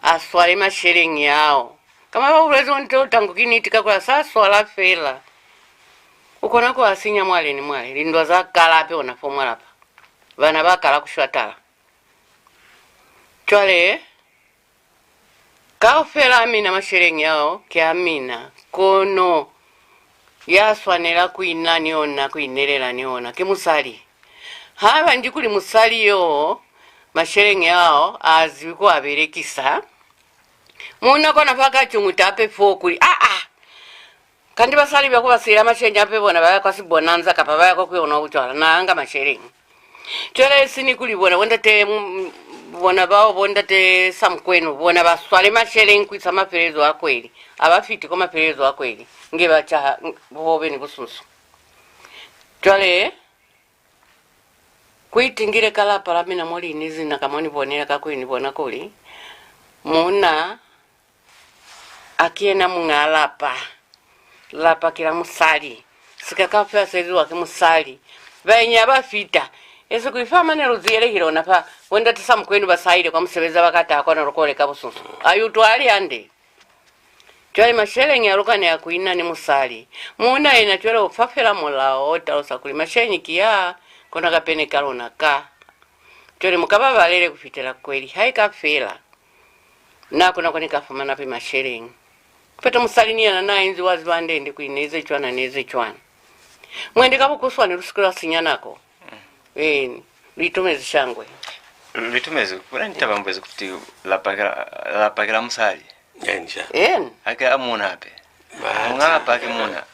a swale masheleñi ao. Kama ba bulezi bo ndate Lutangu, ki niti, kakuli a sa swala fela, u kona ku a sinya mwale ni mwale. Lindwa za kala hape ona fo mwa lapa. Bana ba kala ku shwa tala. Cwale, kaufela a mina masheleñi ao ki a mina, kono ya swanela ku ina ni ona, ku inelela ni ona, ki musali. Haiba nji kuli musali yo, masheleñi ao a zibi ku a belekisa, muuna kona fa ka cuñuta hape fo kuli, "Ah, ah! Kanti basali ba ku ba siyela masheleñi hape bona ba ya kwa sibonanza kapa ba ya kwa ku yo nwa bucwala, na nga masheleñi." Cwale esi ni kuli bona bo ndate, mm, bona bao bo ndate Samukwenu, bona ba swale masheleñi ku isa mafelelezo a kweli, a ba fiti kwa mafelelezo a kweli, nge ba caha, mm, buhobe ni busunso. Cwale, ku itingile ka lapa la mina mo li inezi na ka mo ni bonela, kakuli ni bona kuli muuna a ki yena muñ'a lapa. Lapa ki la musali. Sika kaufela se eziwa ki musali. Baenyi ha ba fita, esi kuli fa mane lu ziyelehile ona fa, bo ndate Samukwenu ba sa ile kwa musebezi, ha ba ka taha kwanu lu ko leka busunso. A utwa a li hande. Cwale masheleñi a lukana ya ku ina ni musali. Muuna yena cwale u fa fela mulao o talusa kuli masheleñi ki a, kona kapene ka luna ka. Cwale mu ka babalele ku fitela kweli ha i ka fela. Na kona ku ni ka fumana pe masheleñi. Kipeto musali ni yena na inzi wa ziba hande-nde kuli ne eze cwana, ne eze cwana. Mwendi ka bukuswani lu si ke lwa sinya nako. Eeni, lu itumezi shangwe. Lu itumezi, ku na ni taba mu bulezi kuti lapa ki la, lapa ki la musali. Eeni sha. Eeni. Haki a muuna hape. Muñ'a lapa ki muuna.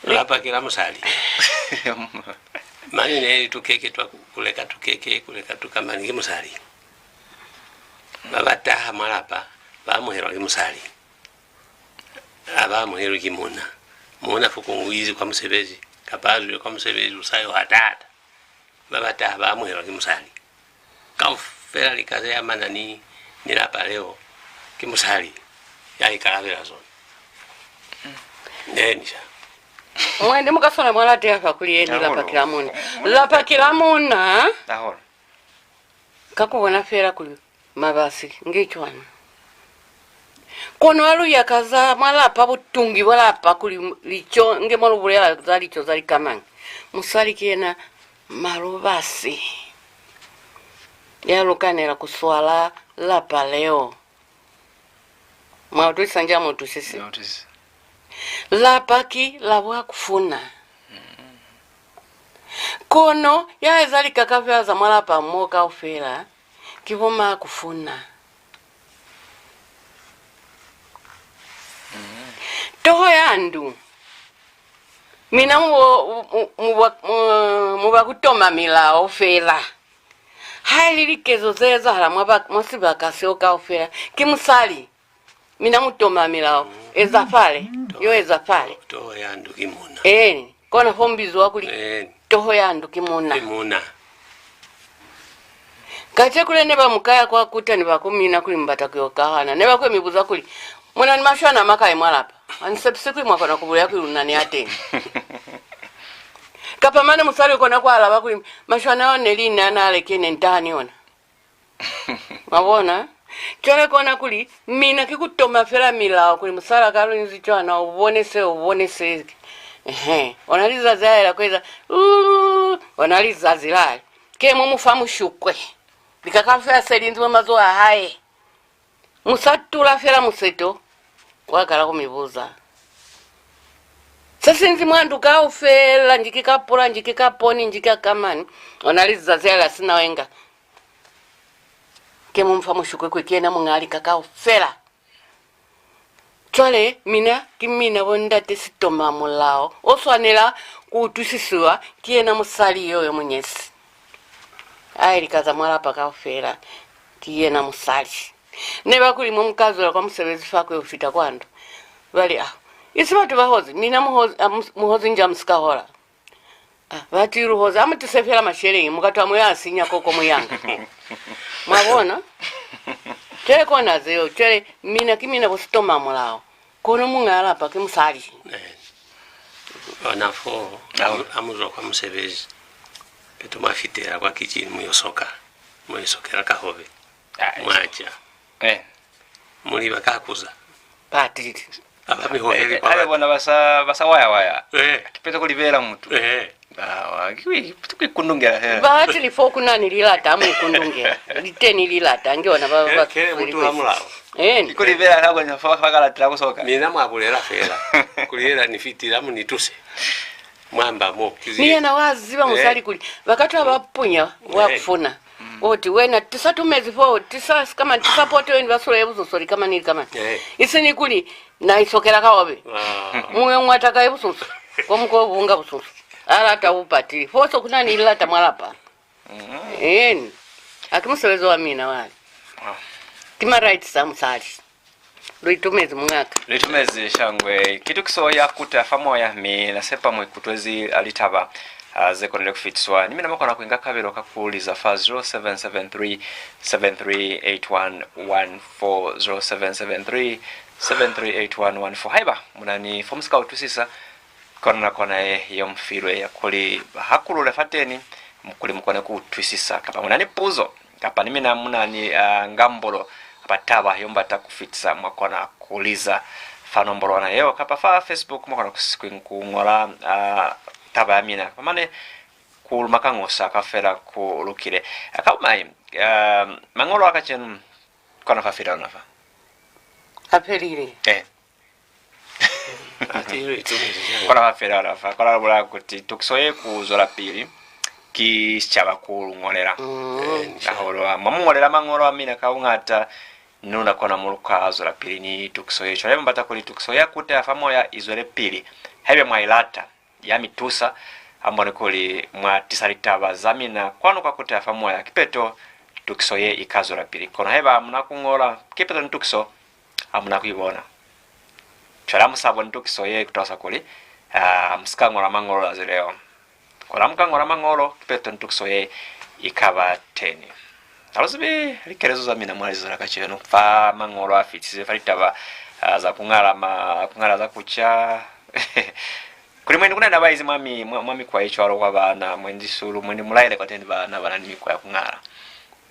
Lapa ki la musali. Mane ne li tukeke twa ku, ku leka tukeke, ku leka tukamani ki musali. Ba ba taha mwa lapa ba amuhelwa ki musali. Ha ba amuhelwi ki muuna. Muuna fokuñwi u izi kwa musebezi, kapa a zwile kwa musebezi u sa yo hatata. Ba ba taha ba amuhelwa ki musali. Kaufela lika ze amana ni, ni lapa leo, ki musali ya ikalabela zona. Eeni sha. Mwendi mu ka swana mwa lateha fa kuli, eeni, lapa ki la muuna. Lapa ki la muuna. Ka ku bona fela kuli mabasi nge cwana. Kono ha lu ya ka za mwa lapa, butungi bwa lapa, kuli lico, nge mo lu bulela za lico za lika mañi, musali ki yena malubasi ya lukanela ku swala lapa leo. Mwa utwisisa nji ha mu utwisisi? Lapa ki la bwa kufuna. Kono ya eza lika kaufela za mwa lapa mo kaufela ki bo ma kufuna. Toho ya ndu. Mina mu bo, mu, mu, mu ba, mu, mu ba ku toma milao fela. Haili likezo ze ezahala mwa ba, mwa sibaka seo kaufela, ki musali. Mina mu toma milao. Eza fale, yo eza fale. Toho ya ndu ki muuna. Eeni, kona fo mu bizwa kuli toho ya ndu ki muuna. Ki muuna. Kacenu le ne ba mu kaya kwa kuta ni ba ku mina kuli mu bata ku yo kauhana. Ne ba ku yo mi buza kuli, "Mu na ni mashwana a makai mwa lapa?" Ha ni sepisi kuli mwa kona ku bulela kuli lu na ni a teñi. Kapa mane musali u kona ku alaba kuli, "Mashwana ao ne li na na a lekile, ne ni taha ni ona." Mwa bona? Cwale kona kuli, mina ki ku toma fela milao kuli, "Musalaa ka lu inzi cwana, u bone se, u bone se." Ehe. Ona lizazi la ela ku eza, "Uuu," ona lizazi la li, "Ke mu mu fa mushukwe." Lika kaufela se li inzi mwa mazoho a hae. Mu sa tula fela museto, wa kala ku mi buza. Se si inzi mwa ndu kaufela, nji ki ka pula, nji ki ka poni, nji ki ka kamani, ona lizazi la sina wenga. Ke mu mu fa mushukwe kuli ki yena muñaa lika kaufela. Cwale, mina, ki mina bo ndate sitoma mulao, o swanela ku utwisisiwa ki yena musali yo, yo mu nyezi. Ai, lika za mwa lapa kaufela, ki yena musali. Ne ba kuli mo mu ka zwela kwa musebezi fa ku yo fita kwa ndu, ba li, "Ah, isi batu ba hozi, mina mu hozi, ah, mu, mu hozi nji ha mu si ka hola?" Ah, bati lu hozi, a mu tise fela masheleñi, mu ka twa mu yo a sinya koko mu yanga. Mwa bona? Cwale kona zeo, cwale mina ki mina bo sitoma mulao. Kono muñaa lapa ki musali. Eh. Ona fo, ha mu, ha mu zwa kwa musebezi, peto mwa fitela kwa kitchen mu yo soka. Mu yo sokela kahobe. Ah, mwa ca. Eh. Mu liba ka kuza. Batili. Aba mi hoheli kwa batu. Abe bona ba sa, ba sa waya waya. Eh. Kipeto ku libela mutu. Eh. Awa, ki, ki, ku ikundungela fela. Batili fo ku na ni lilata, mu ikundungela. Li teni lilata, nge ona ba, ba. Kele mutu wa mulao. Eh. Ki ku libela ka bona fa, fa ka latela ku soka. Mina mwa bulela fela. Kuli yela ni fitile, mu ni tuse. Mwamba mo. Ni yena wa ziba musali kuli ba ka twa ba punya wa kufuna. Oti, "Wena, tisa tumezi fo, tisa sikamani, tisa poto yeni ba sula ye busoso, likamani, likamani." Eh. Isi ni kuli, na isokela kahobe. Ah. Muñwe ñwata ka ye busoso, ko mu ko bunga busoso. A lata bupatili. Fo so ku na ni lilata mwa lapa. Mm. Eeni. Ha ki musebezi wa mina wale. Ah. Ki ma rights a musali. Lu itumezi, muñaka. Lu itumezi, shangwe. Ki tukiso ya Kuta fa Moya, mi na sepa mu ikutwezi, a, litaba, a, ze konile ku fitiswa. Ni mina mwa kona ku inga kabelo ka ku liza fa zero seven seven three, seven three eight one one four, zero seven seven three, seven three eight one one four. Haiba mu na ni fo mu si ka utwisisa, kona na kona ye, ye mu filwe ya kuli ba hakulule fateni, kuli mu kone ku utwisisa. Kapa mu na ni puzo, kapa ni mina mu na ni, ah, ngambolo, kapa taba yo mu bata ku fitisa, mwa kona ku liza fa nombolwana yeo, kapa fa Facebook, mwa kona ku s-, ku, ku ñola, ah, taba ya mina, kapa mane ku luma kañosa kaufela ku lukile. Ah, ka bumai, ah, mañolo a kacenu kona fa fita ona fa. A felile. Eh. Kona fa fela ona fa, kona lu bulela kuti tukiso ye ku zwelapili ki sicaba ku lu ñolela. Mm. Hahulu ha mwa mu ñolela mañolo a mina ka buñata, ni luna kona mo lu ka zwelapili ni tukiso ye. Cwale mu bata kuli tukiso ya Kuta ya fa Moya i zwelepili. Haiba mwa i lata, ya mi tusa, ha mu bone kuli mwa tisa litaba za mina kwanu kwa Kuta ya fa Moya. Kipeto, tukiso ye i ka zwelapili. Kono haiba ha mu na ku ñola, kipeto ni tukiso ha mu na ku i bona. Cwale ha mu sa boni tukiso ye, ku talusa kuli, ah, ha mu si ka ñola mañolo zazi leo. Kono ha mu ka ñola mañolo, kipeto ni tukiso ye i ka ba teñi. Ha lu zibi likelezo za mina mwa lizazi la kacenu, fa mañolo a fitisize fa litaba, ah, za ku ñala ma-, ku ñala za ku ca. Kuli mwendi ku na ni ba izi mwa mi-, mwa, mwa mikwa ye cwalo kwa baana, mwendi sulu, mwendi mu laele kwateñi baana ba na ni mikwa ya ku ñala.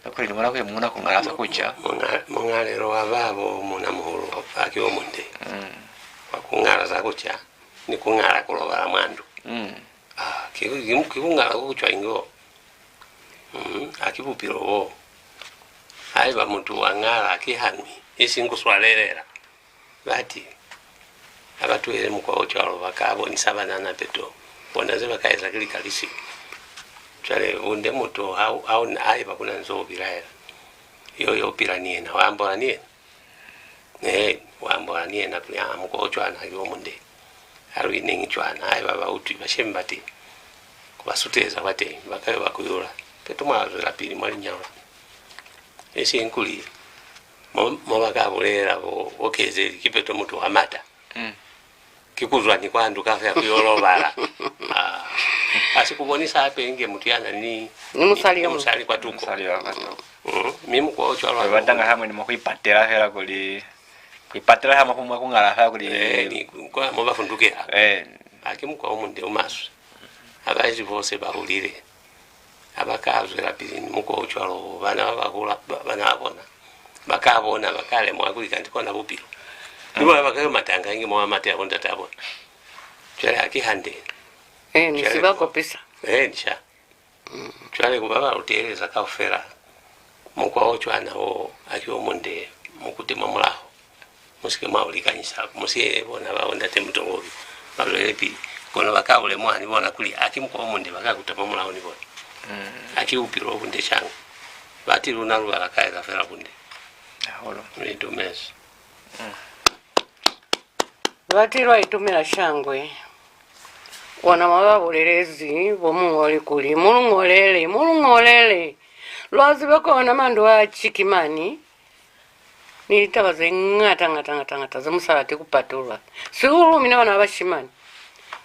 Kakuli ni bona kuli muuna ku ñala za ku ca. Muña-, muñalelo wa babo muuna muhulu haki o munde. Mm. Wa ku ñala za ku ca, ni ku ñala ku lobala mwa ndu. Mm. Ah, ki, ki, ki ku ñala ku cwañi ko? Mm, haki bupilo bo. Haiba mutu wa ñala, ki hañwi, isiñi ku swalelela. Bati, ha ba tuhele mukwa o cwalo, ba ka bonisa banana peto bona ze ba ka eza ki lika li sili. Cwale, bunde mutu ha u, ha u, haiba ku na nzo u bilaela, yo, yo pila ni yena, wa ambola ni yena. Ee, wa ambola ni yena kuli, "Ah, mukwa o cwana haki o munde. Ha lu ineñi cwana, haiba ba utwi, bashemi ba teñi, ku ba suteza kwateñi, ba ka yo ba kuyula, peto mwa zwelapili mwa linyalo." Isiñi kuli, mo, mo ba ka bulela bo, bo kezeli, kipeto mutu wa mata. Mm. Ki ku zwa ni kwa ndu kaufela ku yo lobala. Ah, ha si ku bonisa hape inge mutu ya na ni, ni musali yo, musali kwa tuko. Musali yo kwa tuko. Mm, mi mukwa o cwalo. Ba batanga hamwe ni mwa ku ipatela fela kuli, ku ipatela hamwe ku mwa ku ñala fela kuli. Eh, ni ku, kwa mo ba fundukela. Eh. Haki mukwa o munde o maswe. Ha ba ezi bose ba hulile. Ha ba ka zwelapili ni mukwa o cwalo, bana ba ba hula, ba, bana ba bona ba ka bona, ba ka lemuha kuli kanti kona bupilo. Ni bona ba ka yo matanga inge mo ba matela bo ndate bona. Cwale ha ki hande. Eh, ni si ba kopisa. Eh, ni sha. Mm. Cwale ku ba ba lu teeleza kaufela, mukwa o cwana wo haki o munde, mu kute mwa mulaho. Mu si ke mwa u likanyisa, mu siye bona ba bo ndate Mutongobi ba zwele pili. Kono ba ka u lemuha ni bona kuli haki mukwa o munde, ba ka kuta mwa mulaho ni bona. Mm. Haki bupilo bo bunde shangwe. Bati luna lu ba la ka eza fela bunde. Hahulu. Lu itumezi. Mm. Bati lwa itumela shangwe. Kona mwa ba bulelezi bo muñoli kuli, "Mu lu ñolele, mu lu ñolele. Lwa ziba kona mandu a cikimani." Ni litaba ze ñata, ñata, ñata, ñata ze mu sa lati ku patulula, sihulu mina bana ba bashimani,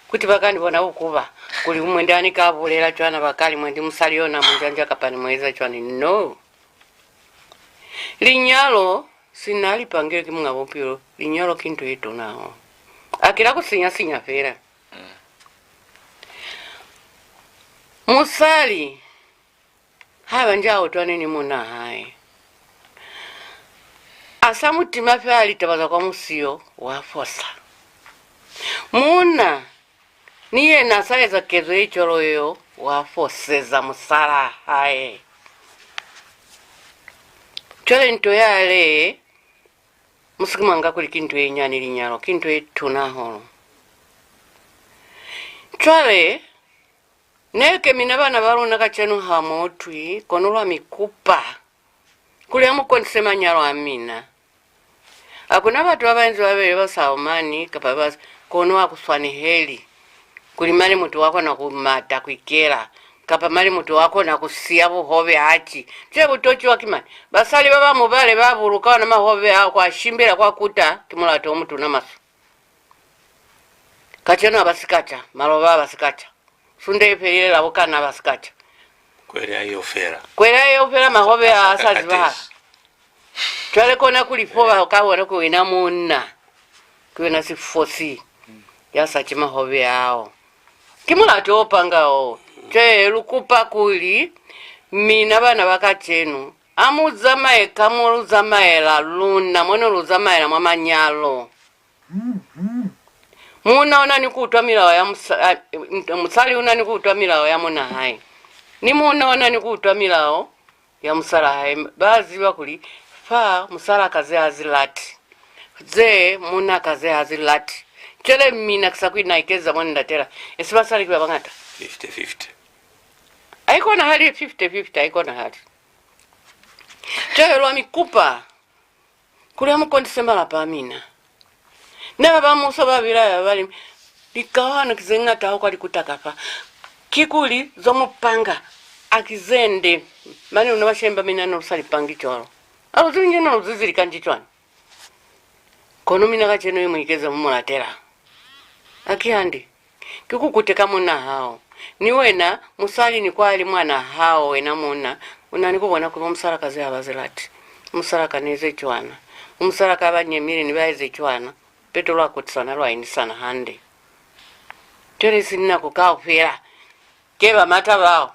kuti ba ka ni bona bukuba, kuli mwendi ha ni ka bulela cwana ba ka li mwendi musali yo na mu njanja kapa ni mu eza cwani. No. Linyalo, sina li pangilwe ki Muñ'a Bupilo, linyalo ki nto ye tuna hahulu. Haki la ku sinya-sinya fela. Mm. Musali haiba nji a utwani ni muunaa hae, a sa mu tima fela litaba za kwa musiyo, wa fosa. Muuna ni yena a sa eza kezo ye cwalo yeo, wa foseza musalaa hae. Cwale nto yale, mu si ke mwa nga kuli ki nto ye nyani, linyalo ki nto ye tuna hahulu. Cwale, neke mina bana ba luna kacenu ha mu utwi, kono lwa mi kupa kuli ha mu kondise manyalo a mina. Ha ku na batu ba ba inzi babeli ba sa omani kapa ba s-, kono ha ku swaneheli kuli mane mutu wa kona ku mata, ku ikela, kapa mane mutu wa kona ku siya buhobe haci. Cwale bu tociwa ki mani? Basali ba ba mubale ba buluka ona mahobe ao, kwa shimbela, kwa kuta, ki mulatu o mutuna maswe. Kacenu ha ba si ka ca, maloba ha ba si ka ca. Sunda ye felile, Labukana ba si ka ca. Kweli ha i yo fela. Kweli ha i yo fela, mahobe a sa zibahala. Cwale kona kuli fo ba ka bona kuli wena muuna, ki wena sifosi ya sa ci mahobe ao. Ki mulatu o panga wo. Cwale lu kupa kuli mina bana ba kacenu, ha mu zamaye ka mo lu zamaela luna, mo ne lu zamaela mwa manyalo. Muuna u na ni ku utwa milao ya musa-, a, musali u na ni ku utwa milao ya muuna hae. Ni muuna u na ni ku utwa milao ya musalaa hae. Ba ziba kuli fa musalaa ka ze ha zi lati, ze muunaa ka ze ha zi lati. Cwale mina ki sa kuli na ikeza mwa ni latela, esi basali ki ba bañata. Fifty fifty. Ha i konahali, fifty fifty ha i konahali. Cwale lwa mi kupa kuli ha mu kondise malapa a mina. Ne ba ba muso ba bilaela ba li, "Likauhano ki ze ñata hahulu kwa likuta ka fa." Kikuli zo mu panga Haki ze nde, mane luna bashemi ba mina ne lu sa li pangi cwalo. Ha lu zibi nji ne lu zizi lika nji cwani. Kono mina kacenu ye mu ikeza mo mu latela. Haki hande. Ki ku kuteka munna hao. Ni wena, musali, ni kwa li mwana hao, wena munna, u na ni ku bona kuli bo musalaa ka ze ha ba zi lati. Musalaa ka ne eze cwana. Bo musalaa ka ba nyemile ni ba eze cwana. Peto lwa kutisana, lwa inisana hande. Cwale isi ni nako kaufela. Ke ba mata bao.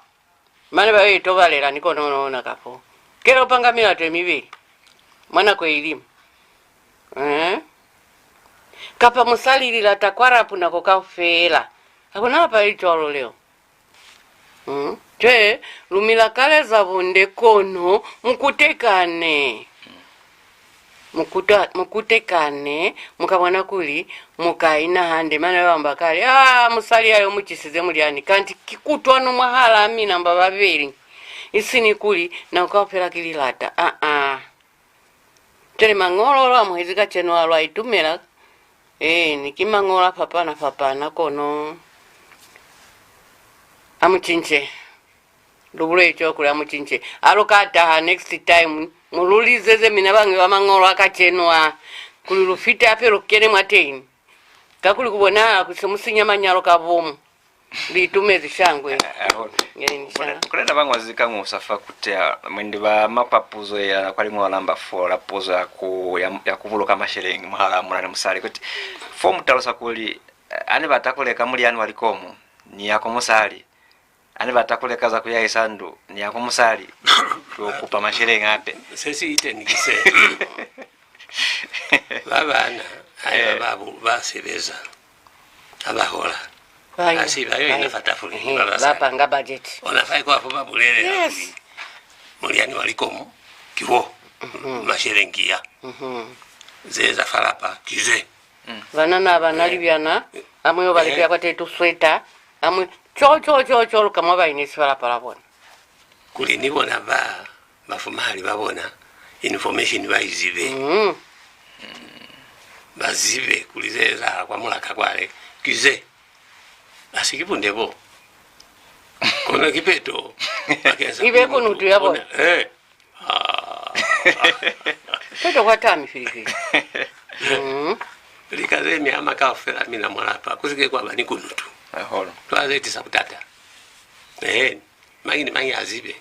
Mane ba yo itobalela ni kono ona kapo. Ke lyo panga milato ye mibeli mwa nako ye iliñwi. Eh? Kapa musali lilata kwa lapu nako kaufela. Ha ku na lapa le li cwalo leo. Mm? Cwe, lu mi lakaleza bunde kono mu kutekane. Mu kuta-, mu kutekane, mu ka bona kuli mu ka ina hande. Mane ba bamba kale, "Ah, musali ya yo mu cisize mulyani, kanti ki kutwano mwahalaa mina mba babeli, isi ni kuli nako kaufela ki lilata." Ah, ah. Cwale mañolo lwa amuhezi kacenu a lwa itumela. Eeni, ki mañolo a fapana-fapana, kono a mu cince. Lu buleli cwalo kuli a mu cince. Ha lu ka taha next time, mu lu lizeze mina bañwi ba mañolo a kacenu a, kuli lu fite hape lu kene mwateñi. Kakuli ku bonahala kuli se mu sinya manyalo ka bomu. Lu itumezi shangwe. Eeni, sha. Ku na ba ñozi ka ñusa fa kuteha, mwendi ba mapa puzo ya kwa liñolo la namba four la puzo ya ku, ya, ya ku buluka masheleñi mwahalaa muuna ni musali. Kuti, fo mu talusa kuli, eh, ha ni bata ku leka mulyani wa likomu, ni ya ku musali. Ha ni bata ku leka za ku yahisa ndu, ni ya ku musali, ku yo kupa masheleñi hape. Se si li teñi ki se, ba baana, haiba ba bu-, ba sebeza, ha ba hola, ha si ba yo ina fa tafule ni ba basali. Ba panga budget. Ona fa ikwa fo ba bulelela kuli mulyani wa likomu ki wo, masheleñi ki a. Ze za fa lapa ki ze. Banana ha ba na libyana, ha mu yo ba lekela kwateñi tusweta, ha mu, co, co, co, co, lu ka mwa ba inezi fa lapa la bona. Kuli ni bona ba, bafumahali ba bona, information ba i zibe. Ba zibe kuli ze ezahala kwa mulaka kwale ki ze. Ha si ki bunde bo. Kono kipeto, bakeñisa kuli mutu kunutu ya bona. Eh. Ah. Peto kwa taha mifilifili. Lika ze mi ama kaufela mina mwa lapa, ku si ke kwa ba ni kunutu. Hahulu. Twa ze tisa butata. Eeni, mañi ni mañi a zibe.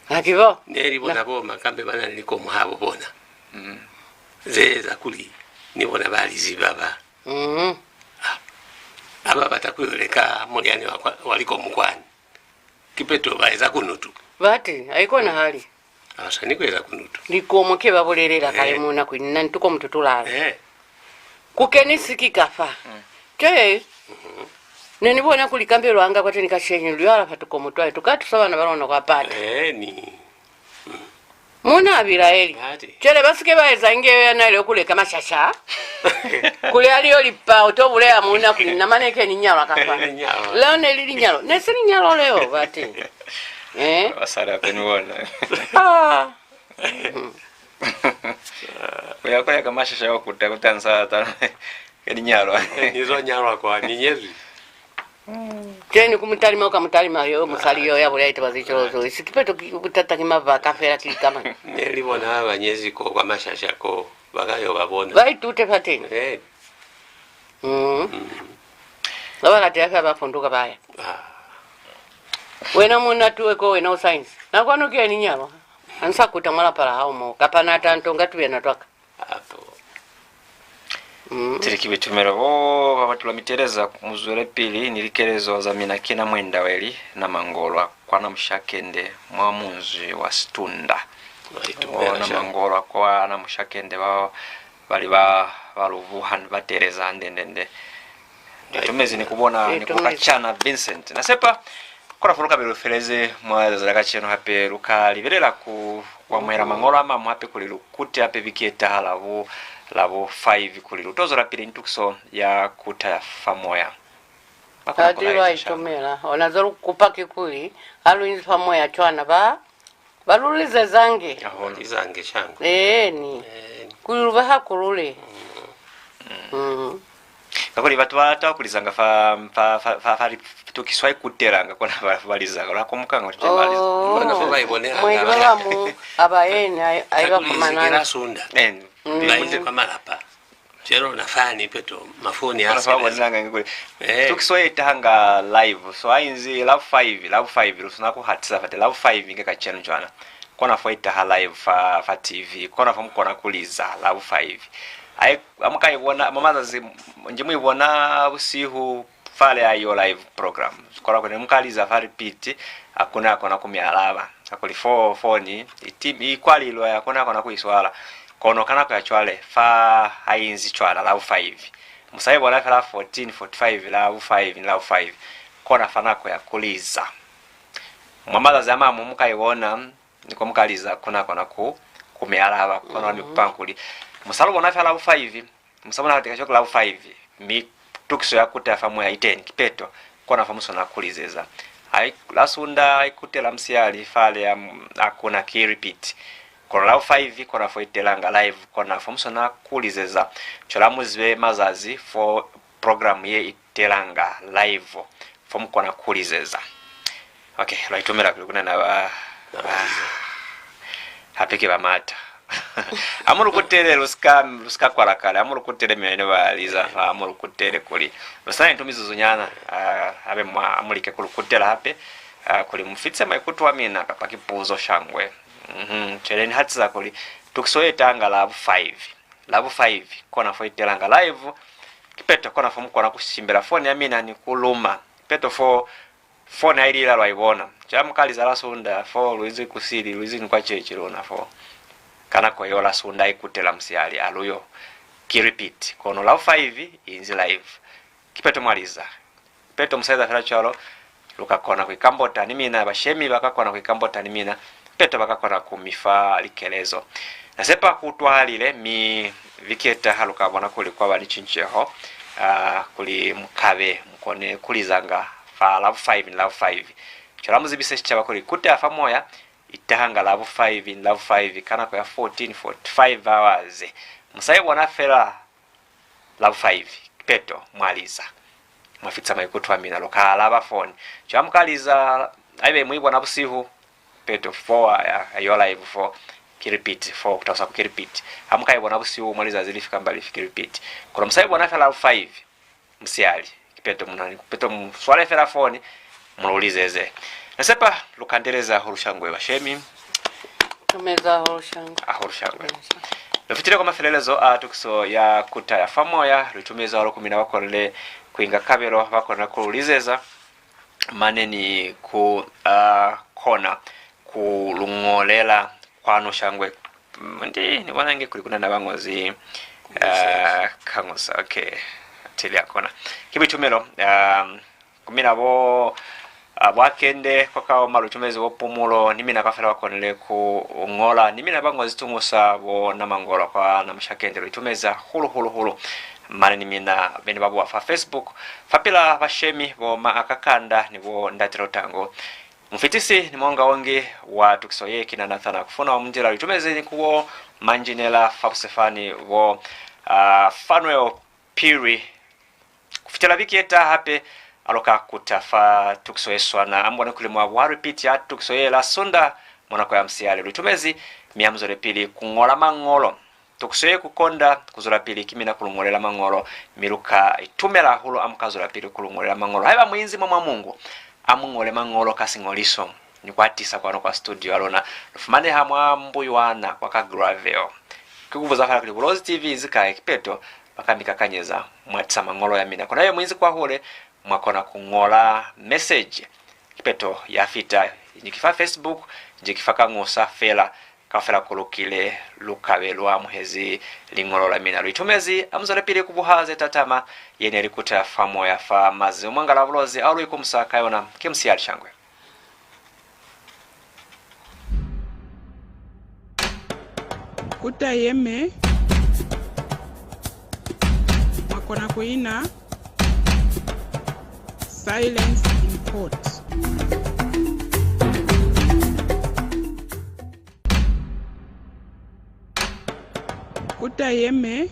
Haki bo? Ne li bona bo makambe ba na ni likomu habo bona. Ze eza kuli ni bona ba li ziba ba. Ah, ha ba bata ku yo leka mulyani wa, wa likomu kwani. Kipeto ba eza kunutu. Bati, ha i konahali. Ha ba sani ku eza kunutu. Likomu ke ba bulelela kale muuna kuli ni na ni tukomu to tulaalu. Eh. Ku keni siki kafa. Cwale, ne ni bona kuli kambe lwa nga kwateñi kasheleñi lu yo alafa tukomu twale, tu ka tusa bana ba luna kwa pata. Eeni. Muuna ha bilaeli. Cwale ba si ke ba eza inge yo ya na ile ku leka mashasha. Kuli a li yo lipa, u to bulela muuna kuli, "Na mane ke ni nyalwa kafa." Leo ne li linyalo. Ne si linyalo leo, bati. Eh? Basali hape ni bona. Ah. Ku ya, ku ya ka mashasha wa kuta, kuta nsa ta ke ni nyalwa. Ni zo nyalwa kwa, ni nyezwi. Cwale ni ku mu talima, u ka mu talima yo musali yo ya bulela litaba ze cwalo zo. Isi kipeto ki butata, ki mabaka fela, ki kamana. Ne li bona ba ba nyezi ko kwa mashasha ko, ba ka yo ba bona. Ba itute fateñi. Eh. Mm. Ba ba latela fela ba funduka ba ya. Ah. Wena muuna tuwe ko, wena u science. Na kwanu ki ni nyalwa. Ha ni sa kuta mwa lapa la hao mo, kapa na ta nto nga tubena twa ka. Apo. Mm. Tili ki buitumelo bo ba batulwa miteleza, mu zwelepili ni likelezo za mina. Ki na Mwendaweli Namangolwa kwa Namushakende mwa munzi wa Situnda. Mo Namangolwa kwa Namushakende ba, ba li ba, ba lu buha ni ba teleza hande-ndende. Ni itumezi ni ku bona ni ku kacana Vincent. Na sepa kona fo lu ka be lu felezi mwa zazi la kacenu, hape lu ka libelela ku, ku amuhela mañolo a mañwi hape kuli lu kute hape viki ye taha la bo, la bo five kuli lu to zwelapili ni tukiso ya Kuta ya fa Moya. Hati lwa itumela. Ona ze lu kupa kikuli, ha lu inzi fa moya cwana, ba, ba lu lizezange. Ba lizange shangwe. Eeni. Eeni. Kuli lu ba hakulule. Mm. Mm. Kuli batu ba lata ku lizanga fa, fa, fa, fa, fa li-, tukiso ha i kutelanga, kona ba, ba lizanga. Lwa komokanga kuli ba liza. Oh. Kona fa ba i bonelanga. Mwendi ba bañwi a ba eni, a, a ba fumananga. Sunda. Eh. Mm. Ba inzi kwa malapa. Cwalo na fani peto mafoni a sebeza. Kona fa ba bonelanga inge kuli. Eh. Tukiso ye itahanga live. So ha inzi Love five, Love five, lu sina ku hatisa fate Love five inge kacenu cwana. Kona fo itaha live fa, fa T V. Kona fo mu kona ku liza Love five. Ai, ha mu ka i bona, mwa mazazi, nji mu i bona busihu, fale ha i yo live program. Kona kuli ne mu ka liza fa repeat, ha ku na ya kona ku mi alaba. Kakuli fo, foni, i ti-, i kwalilwe, ha ku na ya kona ku i swala. Kono ka nako ya cwale, fa ha i inzi cwana Love five. Mu sa i bona fela fourteen forty-five Love five ni Love five. Kona fa nako ya ku liza. Mwa mazazi a mañwi mu ka i bona, ni ko mu ka liza, kona, kona ku, ku mi alaba, kona mi kupa kuli, mu sa lu bona fela Love five, mu sa bona katika cwalo Love five, mi tukiso ya kuta fa moya i teñi, kipeto, kona fa mu swana ku lizeza. Ai, la Sunda, ha i kutela musihali, fale ya, ha ku na ki repeat. Kono Love five, kona fo i telanga live, kona fa mu swana ku lizeza. Cwale ha mu zibe mazazi fo program ye i telanga live, fo mu kona ku lizeza. Okay, lwa itumela kuli ku na na ba, ba, hape ki ba maata. Ha mu lu kutele, lu si ka, lu si ka kwala kale, ha mu lu kutele mina ne ba liza, ha mu lu kutele kuli, lu sa na ni tumizuzunyana, ah, ha be mwa, ha mu like ku lu kutela hape, ah, kuli mu fitise maikuto a mina kapa ki puzo shangwe. Mhm, cwale ni hatisa kuli, tukiso ye itanga Love five. Love five, kona fo i telanga live, kipeto kona fo mu kona ku shimbela foni ya mina ni ku luma. Kipeto fo, foni ha i lila lwa i bona. Cwale mu ka liza la Sunda, fo lu inzi kusili, lu inzi ni kwa chechi luna fo. Ka nako yeo la Sunda i kutela musihali, ha lu yo. Ki repeat, kono Love five i inzi live. Kipeto mwa liza. Peto mu sa eza fela cwalo, lu ka kona ku ikambota ni mina, bashemi ba ka kona ku ikambota ni mina, peto ba ka kona ku mi fa likelezo. Na sepa ku utwahalile, mi viki ye taha lu ka bona kuli kwa ba ni cinceho, ah, kuli mu kabe mu kone ku lizanga fa Love five ni Love five. Cwale mu zibise sicaba kuli Kuta ya fa Moya i tahanga Love five ni Love five ka nako ya fourteen forty-five hours. Mu sa i bona fela Love five, kipeto, mwa liza. Mwa fitisa maikuto a mina, lu ka alaba foni. Cwale mu ka liza, haiba mu i bona busihu, kipeto, fo, ya, ya yo live fo, ki repeat, fo, ku talusa ku ki repeat. Ha mu ka i bona busihu, mwa lizazi lifi kamba lifi, ki repeat. Kono mu sa i bona fela Love five, musihali, kipeto mu na ni, kipeto mu swale fela foni, mu lu lizeze. Na sepa lu kandeleza hahulu shangwe, bashemi. Itumezi hahulu shangwe. Hahulu shangwe. Lu fitile kwa mafelelezo a tukiso ya Kuta ya fa Moya. Lu itumezi hahulu ku mina ba konile ku inga kabelo, ba kona ku lu lizeza, mane ni ku, ah, kona ku lu ñolela kwanu shangwe. Mm, ndi ni bona inge kuli ku na na ba ñozi, ah, kañusa. Okay. Tili ya kona. Ki buitumelo, ah, ku mina bo, ah, bo Akende kwa Kaoma, lu itumezi bo Pumulo, ni mina kaufela ba konile ku ñola, ni mina ba ñozi tuñusa bo Namangolwa kwa Namushakende, lu itumezi hahulu, hulu, hulu. Mane ni mina be ni ba buha fa Facebook, fapil'a bashemi bo Ma Akakanda ni bo Ndate Lutango. Mufitisi ni muongaongi wa tukiso ye ki na Nathan Akufuna wa Mundila, lu itumezi ni ku bo manjinela fa busefani bo, ah, Fanuel Phiri. Ku fitela viki ye taha hape, ha lu ka kuta fa tukiso ye swana. Ha mu bone kuli mwa buha repeat ya tukiso ye la Sunda mwa nako ya musihali. Lu itumezi, mi ha mu zwelepili ku ñola mañolo. Tukiso ye ku konda ku zwelapili ki mina ku lu ñolela mañolo, mi lu ka itumela hahulu ha mu ka zwelapili ku lu ñolela mañolo. Haiba mu inzi mwa mwa Mungu, ha mu ñole mañolo ka siñoliso ni ku a tisa kwanu kwa studio ya luna. Lu fumaneha mwa Mbuywana kwa ka Gravel. Ki ku buza fela kuli Bulozi T V inzi kai, kipeto ba ka mi kakanyeza, mwa tisa mañolo ya mina. Kono haiba mu inzi kwahule, mwa kona ku ñola message. Kipeto ya fita, inji ki fa Facebook, inji ki fa kañusa fela. Kaufela ku lukile, lu ka be lu amuhezi liñolo la mina. Lu itumezi, ha mu zwelepili ku buha ze tatama. Ye ne li Kuta ya fa Moya fa mazazi. Mwangala Bulozi, ao lu ikumusa ka yona, ki musihali shangwe. Kuta yeme, mwa kona ku ina. Silence in court. Kuta yeme,